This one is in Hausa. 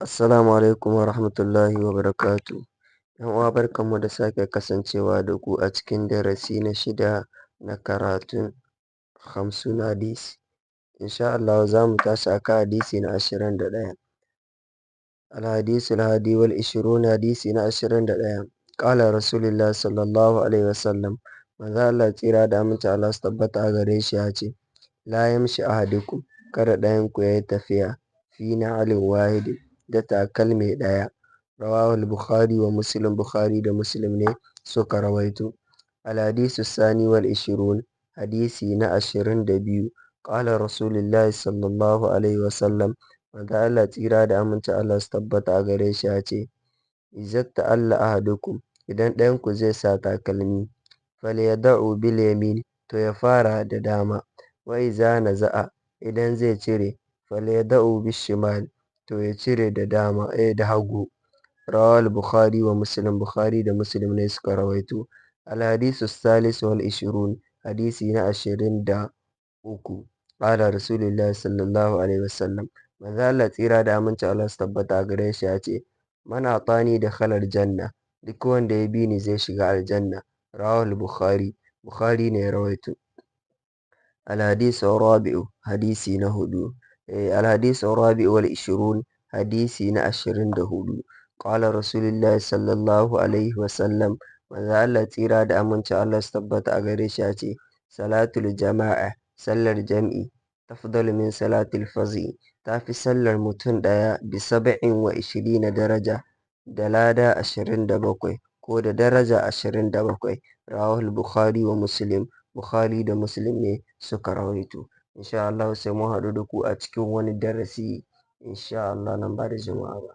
Assalamu alaikum wa rahmatullahi wa barakatuh. ‘Yan uwa, barkanmu da sake kasancewa da ku a cikin darasi na shida na karatun Hamsuna Hadis. Insha Allahu za mu tashi a kan hadisi na 21. Alhadisul hadi wal ishirun, hadisi na 21. Ƙala Rasulullah sallallahu alaihi wasallam, manzo Allah tsira da aminci Allah su tabbata a gare shi ya ce: La yamshi ahadukum, kada ɗayan ku yayi tafiya, fi na'alin wahidin, da takalmi ɗaya. Rawahul Bukhari wa Muslim, Bukhari da Muslim ne suka rawaito. Alhadisu sani wal ishirun, hadisi na 22. Ƙala Rasulullah sallallahu alaihi wasallam, manzo Allah tsira da aminci Allah su tabbata a gare shi ya ce: Iza ta'alla ahadukum, idan ɗayan ku zai sa takalmi, falyada'u bil yamin, to ya fara da dama, wa iza naza'a, idan zai cire, falyada'u bis shimal, to ya cire da dama, da hagu. Rawahul Bukhari wa Muslim, Bukhari da Muslim ne suka rawaito. Alhadisu salis wal ishirun, hadisi na 23. Ƙala Rasulullah sallallahu alaihi wasallam, manzo Allah tsira da aminci Allah su tabbata a gare shi ya ce: Man atani dakhala aljanna, duk wanda ya bi ni zai shiga aljanna. Rawahul Bukhari, Bukhari ne ya rawaito. Alhadisu rabi'u, hadisi na hudu. Alhadisu rabi'u wal ishirun, hadisi na 24. Ƙala Rasulullah sallallahu alaihi wasallam, manzo Allah tsira da aminci Allah su tabbata a gare shi ya ce: Salatul jama'a, sallar jam'i, tafdalu min salatil fazi, ta fi sallar mutum ɗaya, bi 27 daraja, da lada 27 ko da daraja 27. Rawahul Bukhari wa Muslim, Bukhari da Muslim ne suka rawaito. Insha Allah sai mun haɗu da ku a cikin wani darasi insha Allah nan ba da jimawa ba.